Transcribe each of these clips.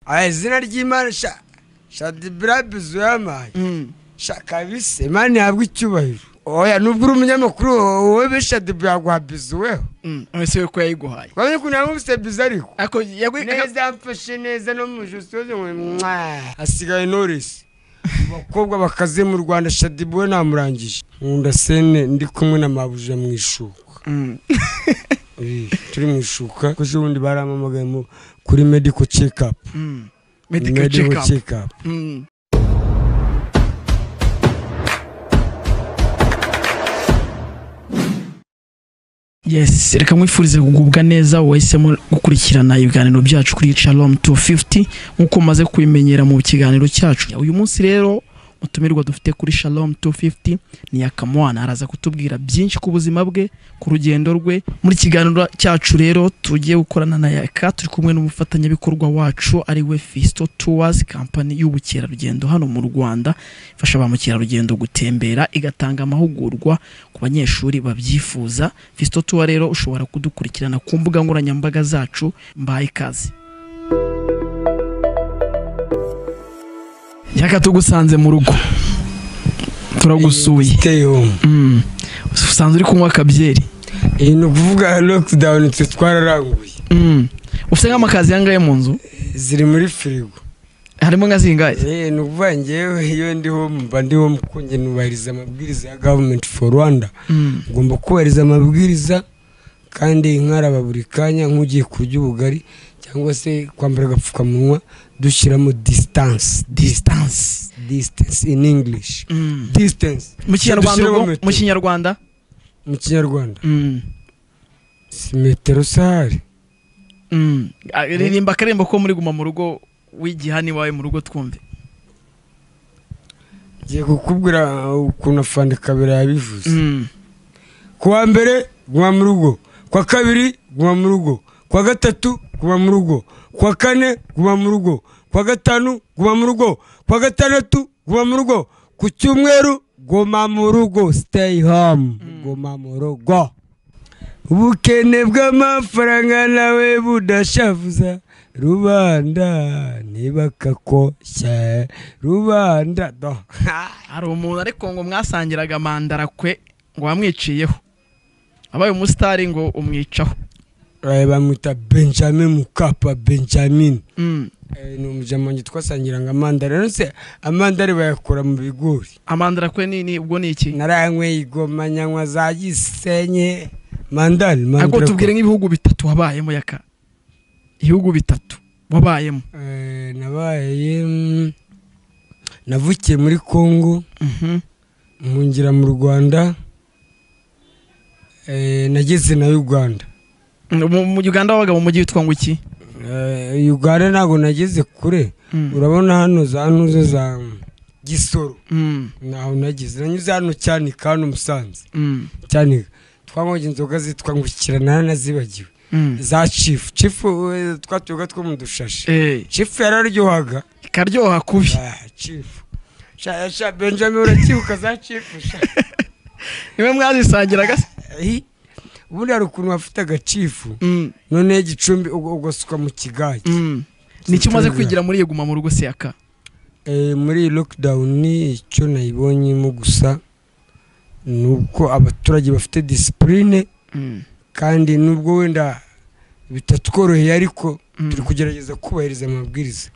Aya izina ry'Imana Shaddy bizu yamaye. Kabisa Imana ihabwe icyubahiro. Oya nubwo uri umunyamakuru wowe Shaddy yaguha bizu weho. Ese we ko yayiguhaye? Wamenye ukuntu yamubise bizu ariko. Ako neza mfashe neza no mu ijosi ngo mwa. Hasigaye Knowless. Abakobwa bakaze mu Rwanda Shaddy we namurangije. Nkunda sene ndi kumwe na mabuja mu ishuka. Turi mu ishuka ko ejo bundi baramamagaye kuri medical check up. Medical check up. Yes, reka mwifurize kugubwa neza wahisemo gukurikirana ibiganiro byacu kuri Shalom 250 nkuko maze kubimenyera mu kiganiro cyacu. Uyu munsi rero mutumirwa dufite kuri Shalom 250 ni Yakamwana, araza kutubwira byinshi ku buzima bwe, ku rugendo rwe. Muri kiganiro cyacu rero tugiye gukorana na Yaka, turi kumwe n'umufatanyabikorwa wacu ari we Fisto Tours, company y'ubukerarugendo hano mu Rwanda, ifasha ba mukerarugendo gutembera, igatanga amahugurwa ku banyeshuri babyifuza. Fisto Tours rero ushobora kudukurikirana ku mbuga nkoranyambaga zacu. Mbaye ikaze. Yaka, tugusanze mu rugo, turagusuye. Usanzwe uri kunywa akabyeri? Ni ukuvuga lockdown twe twararanguye. Ufite nk'amakazi yangaye mu nzu? Ziri muri firigo. Harimo nka zingahe? Ni ukuvuga ngewe iyo ndiho mba ndiho mukunge nubahiriza amabwiriza ya government for Rwanda. Ugomba kubahiriza amabwiriza kandi nkaraba buri kanya nk'ugiye kurya ubugari cyangwa se kwambara agapfukamunwa, dushyiramo distance. Distance. Distance in English. Distance. Mu Kinyarwanda, mu Kinyarwanda? Mu Kinyarwanda. Si metero sare. Ririmba akarembo ko muri guma mu rugo w'igihani wawe mu rugo twumve. Ngiye kukubwira ukuntu Afande Kabera yabivuze. Kuwa mbere guma mu rugo, kwa kabiri guma mu rugo, kwa gatatu guma mu rugo, kwa kane guma mu rugo, kwa gatanu guma mu rugo, kwa gatandatu guma mu rugo, ku cyumweru guma mu rugo, stay home, guma mu rugo. Ubukene bw'amafaranga nawe budashavuza rubanda ntibakakoshye rubanda. Hari umuntu ariko ngo mwasangiraga mandarakwe ngo wamwiciyeho, abaye umusitari ngo umwicaho. Bamwita Benjamin Mukapa Benjamin. Ni umujama twasangiraga amandare. None amandare bayakora mu bigori. Amandarakwe ni ubwo ni iki? Naranyweye igoma nyanywa za Gisenyi. Mandare. Ariko tubwire nk'ibihugu bitatu wabayemo Yaka. Ibihugu bitatu wabayemo. Nabaye navukiye muri Kongo, mpungira mu Rwanda, nageze na Uganda. Mu Uganda wabaga mu mujyi witwa ngo iki? Uganda ntago nageze kure. Urabona hano za ntuze za Gisoro. Naho nageze. Nanyuze hano Cyanika, hano Musanze. Cyanika. Twanywaga inzoga zitwa ngo kirana nazibagiwe. Za Chief. Chief twatuyoga two mu dushashi. Chief yararyohaga. Ikaryoha kubi. Chief. Sha Benjamin urakibuka za Chief sha. Niwe mwazisangiraga se? Ubundi hari ukuntu bafite agacifu none igicumbi ugasuka mu kigage. Nicyo umaze kwigira muri iyo guma mu rugo se Yaka? Muri lockdown icyo nayibonyemo gusa nuko abaturage bafite discipline, kandi nubwo wenda bitatworoheye ariko turi kugerageza kubahiriza amabwiriza.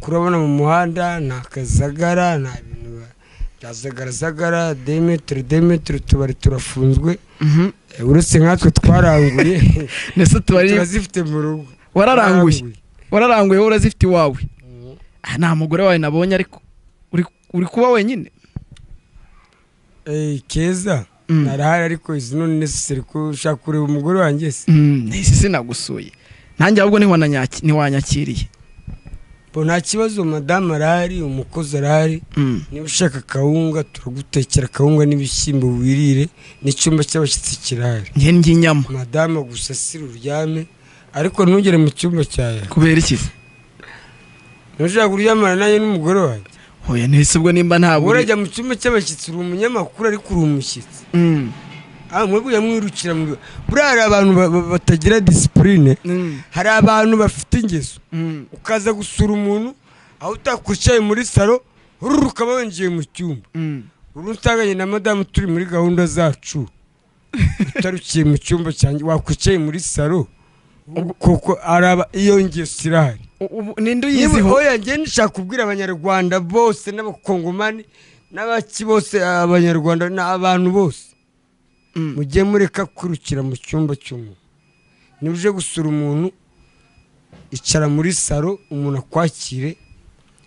Kurabona mu muhanda nta kazagara, nta bintu bya demetero demetero, tubari turafunzwe. Uretse nkatwe twaranguye. Nese tubari turazifite mu rugo. Wararanguye. Wararanguye wowe urazifite iwawe. Nta mugore wawe nabonye ariko uri kuba wenyine. Keza narahari ariko is not necessary ko ushaka kureba umugore wanjye se. Nese sinagusuye. Nanjye ahubwo ntiwanyakiriye. Bo nta kibazo, madame arahari, umukozi arahari. Niba ushaka kawunga turagutekera kawunga n'ibishyimbo wirire, n'icyumba cy'abashyitsi kirahari. Njye ndya inyama. Madame gusasira uryame ariko ntugere mu cyumba cyawe. Kubera iki? Ntushaka kuryamana nanjye n'umugore wanjye. Oya nese ubwo nimba ntabwo urajya mu cyumba cy'abashyitsi uri umunyamakuru ariko uri umushyitsi. Mwebwe mwirukira buriya hari abantu batagira discipline. Hari abantu bafite ingeso. Ukaza gusura umuntu aho utakwicaye muri salo, ukaba winjiye mu cyumba. Uru utanganye na madamu turi muri gahunda zacu, utarukiye mu cyumba cyanjye, wakwicaye muri salo, kuko araba iyo ngeso irahari. Ninde uyiziho? Oya, njye nshaka kubwira abanyarwanda bose n'abakongomani n'abaki bose, abanyarwanda n'abantu bose, mujye mureka kwirukira mu cyumba cy'umuntu. Niba uje gusura umuntu, icara muri salo umuntu akwakire,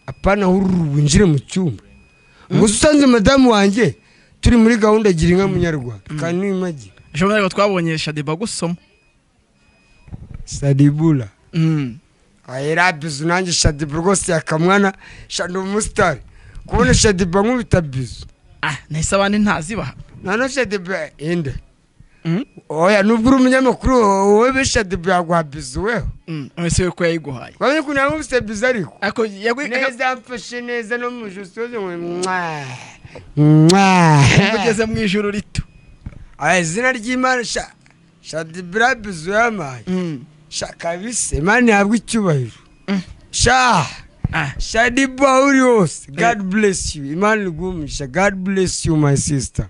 apana hururu winjire mu cyumba. Ubwo usanze madamu wanjye turi muri gahunda gira inka munyarwanda, kandi nimagi. Ejo ntabwo twabonye Shadiba gusoma. Sadibula. Ayera bizu nanjye Shadiba rwose yakamwana, shandi umusitari. Kubona Shadiba nkubita bizu. Nahise abandi ntazibaha. Nano Shadiba inde. Oya, nubwo uri umunyamakuru wowe Shadiba yaguha bizu weho. Ese we ko yayiguhaye? Wamenye ukuntu yamubise bizu ariko. Ako neza mfashe neza no mu ijosi yose ngo mwa. Mwa. Ugeze mu ijuru rito. Aya izina ry'Imana Shadiba bizu yamaye. Sha kabise Imana ihabwe icyubahiro. Sha Shadiba uri hose, God bless you. Imana igumisha. God bless you my sister.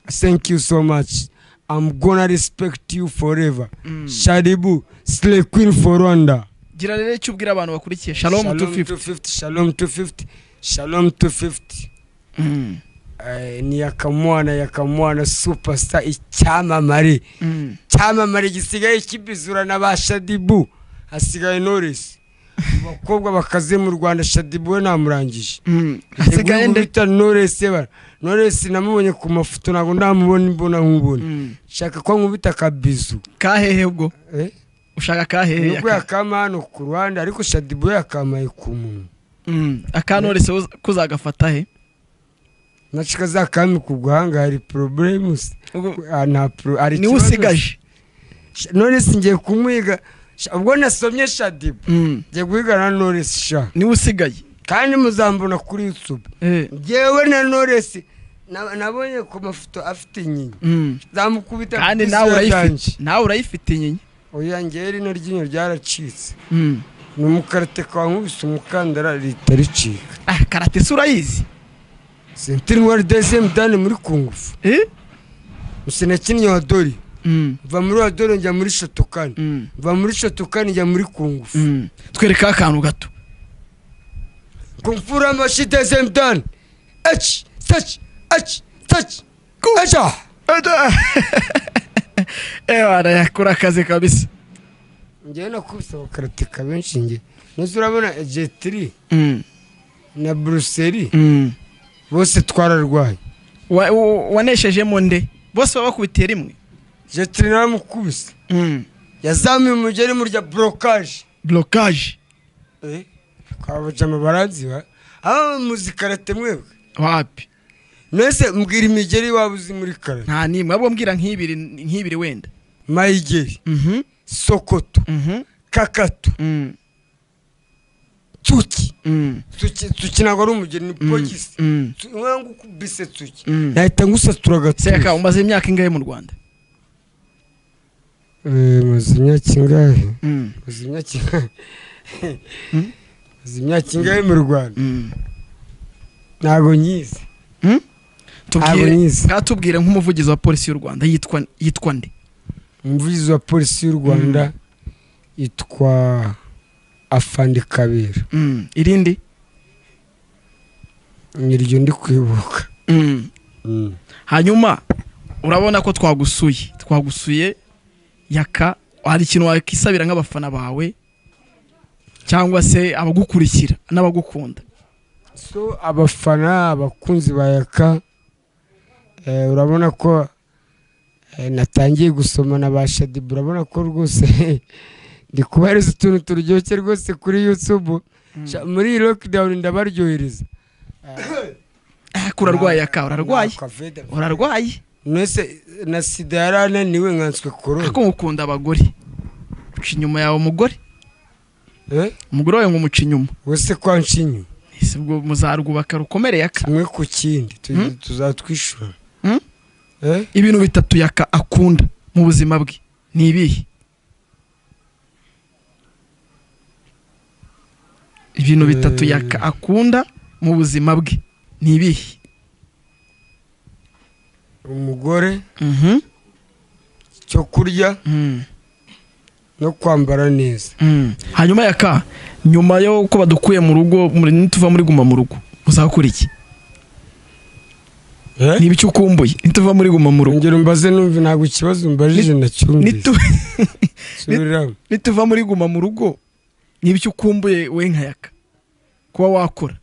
Thank you so much. I'm gonna respect you forever. Shadibu, Slay Queen for Rwanda. Gira rero icyo ubwira abantu bakurikiye Shalom 250. Shalom 250. Shalom 250. Ni yakamwana superstar icyamamare. Cyamamare gisigaye kibizura na ba Shadibu. Hasigaye Knowless. Abakobwa bakaze mu Rwanda Shadibu we namurangije. Hasigaye nde? Knowless bara. Knowless namubonye ku mafoto ntabwo ndamubona imbona nkubona. Shaka ko nkubita akabizu. Kahehe ubwo? Ushaka kahehe? Nubwo yakama hano ku Rwanda ariko Shadibu we yakamaye ku muntu. Aka Knowless kuzagafata he? Nashika zakami ku guhanga hari problems. Nta ni usigaje. Knowless ngiye kumwiga. Ubwo nasomye Shadibu. Ngiye guhiga na Knowless sha. Ni usigaye. Kandi muzambona kuri YouTube. Ngewe na Knowless nabonye ku mafoto afite inyinya. Zamukubita. Kandi nawe urayifite. Nawe urayifite inyinya. Oya ngewe rino ryinyo ryaracitse. Ni umukarate kwa nkubise umukandara ritaricika. Karate se urayizi? Ceinture noire deuxième dan muri Kung Fu. Sinakinnye wa Dori. Mva muri wa Dori njya muri Shotokan. Mva muri Shotokan njya muri Kung Fu. Twereka akantu gato. Kung Fu ramashi deuxième dan. H touch H touch. Aja. Ewa yakora akazi kabisa. Njye nakubise abakarateka benshi nge. Nose urabona J3 na Bruxelles. Bose twararwaye. Waneshejemo nde? Bose babakubitiye rimwe. J3 naramukubise. Yazamuye umugeri murya blocage. Blocage. Kwabajama baranziba. Aba muzikarate mwebwe. Wapi? Nese mbwira imigeri wabuzi muri karate. Nta nimwe, abo mbwira nk'ibiri wenda. Mayigeri. Sokoto. Kakatu. Tsuki. Tsuki ntabwo ari umugeri ni pogisi. Nwangu kubise tsuki. Nahita ngusatura gatuza. Seka umaze imyaka ingahe mu Rwanda? Maze imyaka ingahe? Maze imyaka ingahe? Maze imyaka ingahe mu Rwanda? Ntabwo nyizi. Tubwire nk'umuvugizi wa polisi y'u Rwanda yitwa nde? Umuvugizi wa polisi y'u Rwanda yitwa Afande Kabera. Irindi? Niryo ndi kwibuka. Hanyuma urabona ko twagusuye Yaka, hari ikintu wakisabira nk'abafana bawe cyangwa se abagukurikira n'abagukunda? So abafana abakunzi ba Yaka, urabona ko natangiye gusoma na ba Shadibu, urabona ko rwose ndi kubahereza utuntu turyoshye rwose kuri YouTube. Muri lockdown ndabaryohereza. Kurarwaye Yaka, urarwaye. Urarwaye. Nese na sida yarananiwe nkanswe corona. Ako ngukunda abagore. Uca inyuma yawe umugore? Umugore wawe ngo umuca inyuma. Wese kwanca inyuma. Ese ubwo muzarwubaka rukomere Yaka? Kimwe ku kindi tuzatwishura. Ibintu bitatu Yaka akunda mu buzima bwe ni ibihe? Ibintu bitatu Yaka akunda mu buzima bwe ni ibihe? Umugore, cyo kurya, no kwambara neza. Hanyuma Yaka, nyuma yo ko badukuye mu rugo, nituva muri guma mu rugo uzakora iki? Ni ibiki ukumbuye nituva muri guma mu rugo? Ngero mbaze numve, ntabwo ikibazo mbajije nacyumvise. Nituva muri guma mu rugo ni ibiki ukumbuye we nka Yaka kuba wakora?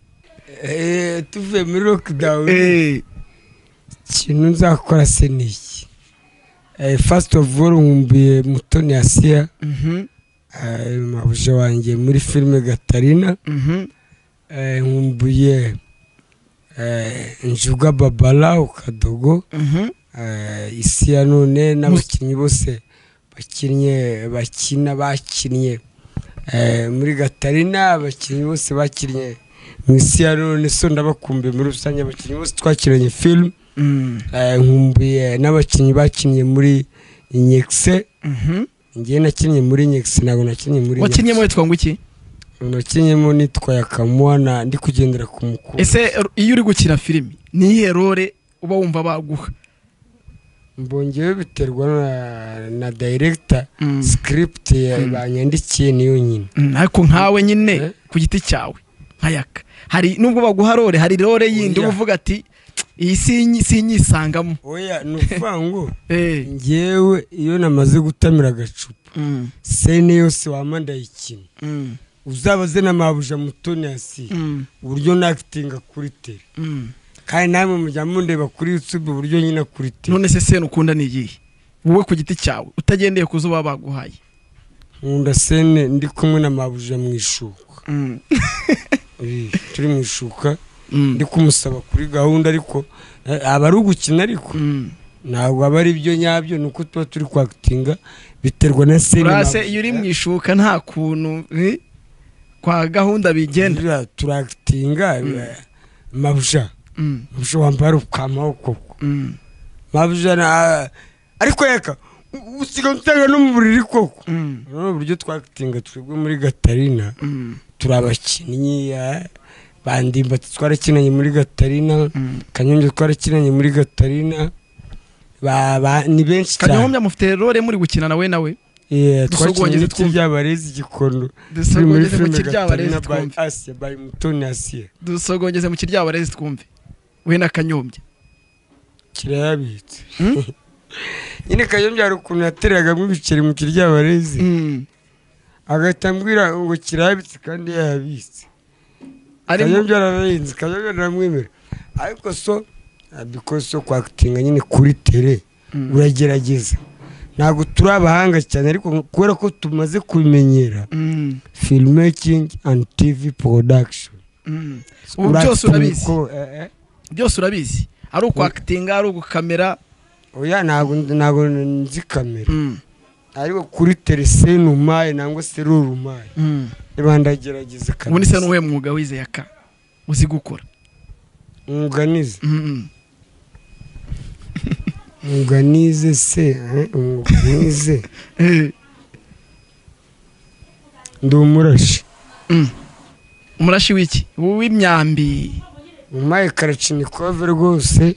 Tuvuye muri lockdown, ikintu nzakora se ni iki? First of all, nkumbuye Mutoni Asia, mabuja wanjye muri filime Gatarina. Nkumbuye Njuga Babala Ukadogo, isi ya none n'abakinnyi bose bakinnye bakina bakinnye muri Gatarina, abakinnyi bose bakinnye mu isi ya none, so ndabakumbuye muri rusange abakinnyi bose twakiranye film. Nkumbuye n'abakinnyi bakinnye muri Nyekse. Ngiye nakinnye muri Nyekse, ntabwo nakinnye muri Wakinnye muri twangwa iki? Nakinyemo nitwa Yakamwana, ndi kugendera ku mukuru. Ese iyo uri gukina filimi ni iyihe role uba wumva baguha? Mbongewe biterwa na director, script banyandikiye niyo nyine. Ariko nkawe nyine ku giti cyawe nka Yaka, hari nubwo baguha role, hari role yindi uvuga ati iyi sinyisangamo? Oya, ni ukuvuga ngo ngewe iyo namaze gutamira agacupa, sene yose wama ndayikina. Uzabaze na mabuja Mutoni Asia uburyo nakitinga kuri tele, kandi namwe mujya mundeba kuri YouTube uburyo nyina kuri tele. None se sene ukunda ni iyihe wowe ku giti cyawe utagendeye ku zo baba baguhaye? Nkunda sene ndi kumwe na mabuja mu ishuka. Turi mu ishuka, ndi kumusaba kuri gahunda, ariko aba ari ugukina, ariko ntabwo aba ari byo nyabyo, nuko tuba turi kwakitinga biterwa na sene. Urase iyo uri mu ishuka nta kuntu kwa gahunda bigenda, turakitinga. Mabuja mabuja wambara ukamaho koko mabuja, ariko Yaka usiga utanga no mu buriri koko. Urabona uburyo twakitinga twebwe muri Gatarina, turi abakinnyi Bandimba twarakinanye muri Gatarina, Kanyombya twarakinanye muri Gatarina, ni benshi cyane. Kanyombya mufite role muri gukina nawe nawe? Twakinanye n'Ikiryabarezi Gikondo, dusogongeze mu Kiryabarezi twumve. Asia by Mutoni Asia. Dusogongeze mu Kiryabarezi twumve we na Kanyombya. Kirayabitse nyine. Kanyombya hari ukuntu yatereragamo ibiceri mu Kiryabarezi, agahita ambwira ngo kirayabitse kandi yayabitse. Kanyombya ararenze, Kanyombya aramwemera. Ariko so because so kwakitinga nyine kuri tele uragerageza, ntabwo turi abahanga cyane, ariko kubera ko tumaze kubimenyera filmmaking and TV production. Ubu byose urabizi? Byose urabizi, ari ukwakitinga, ari ugukamera? Oya, ntabwo nzi kamera, ariko kuri tele senumaye nangwa serurumaye niba ndagerageza kabisa. Ubundi se nuwe mwuga wize Yaka uzi gukora? Umwuga nize? Umwuga nize se, umwuga nize ndi umurashi. Umurashi w'iki? W'imyambi? Umaye Kalachnikov rwose,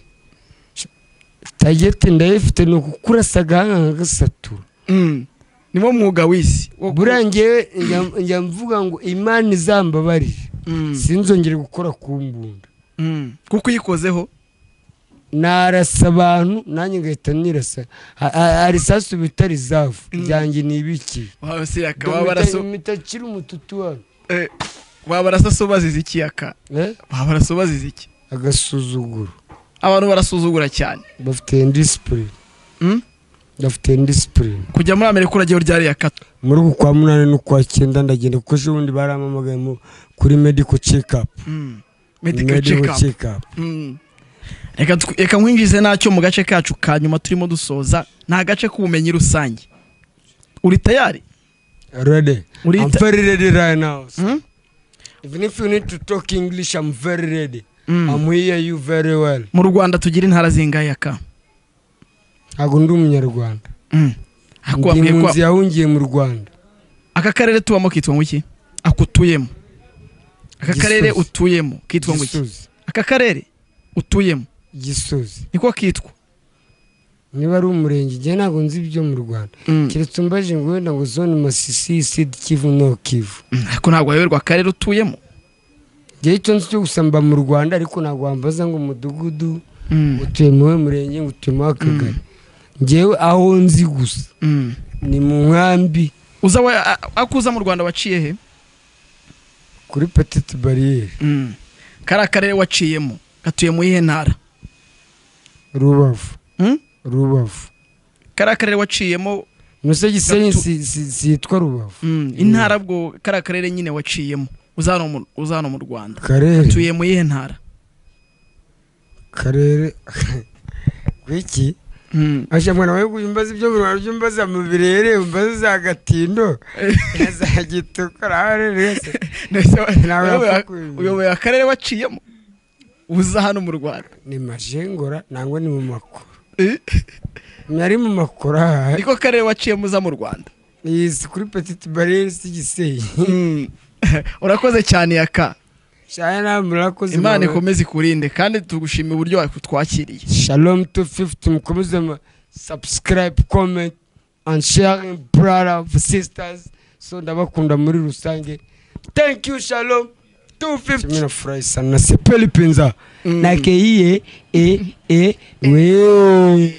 tageti ndayifite, ni ukukurasa agahanga nkagasatura. Niwo mwuga w'isi. Buriya ngewe njya mvuga ngo Imana izambabarire sinzongere gukora ku mbunda, kuko uyikozeho narasa abantu nanjye ngahita nirasa. Hari isasu bita reserve ryanjye ni ibiki? Mitakiri umututu hano. Wabarasa so bazize iki Yaka? Wabarasa bazize iki? Agasuzuguro. Abantu barasuzugura cyane, bafite indiscipline. Bafite indiscipline. Kujya muri Amerika uragiye ryari Yaka? Muri uku kwa 8 n'ukwa 9 ndagenda, kuko ejo bundi baramamagaye kuri medical check up. Medical check up. Reka nkwinjize nacyo mu gace kacu ka nyuma turimo dusoza, ni agace k'ubumenyi rusange. Uri tayari? Ready. I'm very ready right now. Even if you need to talk English, I'm very ready. I'm hear you very well. Mu Rwanda tugira intara zingahe Yaka? Ntabwo ndi umunyarwanda. Ndi impunzi yahungiye mu Rwanda. Aka karere tubamo kitwa ngo iki? Akutuyemo. Aka karere utuyemo kitwa ngo iki? Aka karere utuyemo Gisozi. Niko kitwa. Niba ari umurenge njye ntabwo nzi ibyo mu Rwanda. Keretse umbaje ngo wenda ngo zone Masisi, Sud Kivu, Nord Kivu. Ariko ntabwo wayoberwa akarere utuyemo. Njye icyo nzi cyo gusa mba mu Rwanda, ariko ntabwo wambaza ngo umudugudu utuye mu murenge ngo utuye mu akagari. Njyewe aho nzi gusa ni mu nkambi. Uza akuza mu Rwanda waciye he? Kuri Petite Barriere. Kari akarere waciyemo gatuye mu iyihe ntara? Rubavu. Rubavu. Kari akarere waciyemo Muse Gisenyi sitwa Rubavu. Intara bwo kari akarere nyine waciyemo uza hano mu Rwanda. Gatuye mu iyihe ntara? Karere gwiki? Asha mwana wewe umbaza ibyo mu Rwanda umbaza mu birere umbaza za Gatindo za Gitukura rese. Uyoboye akarere waciyemo uza hano mu Rwanda. Ni Majengora nangwa ni mu makuru. Nari mu makuru. Niko karere waciyemo uza mu Rwanda. Ni kuri Petite Barriere si Gisenyi. Urakoze cyane Yaka. Shana murakoze. Imana ikomeze ikurinde kandi tugushimiye uburyo wakutwakiriye. Shalom 250 mukomeze subscribe, comment and sharing brother sisters. So ndabakunda muri rusange. Thank you Shalom 250. Mimi nafurahi sana. Sepeli penza. Na keiye e e we.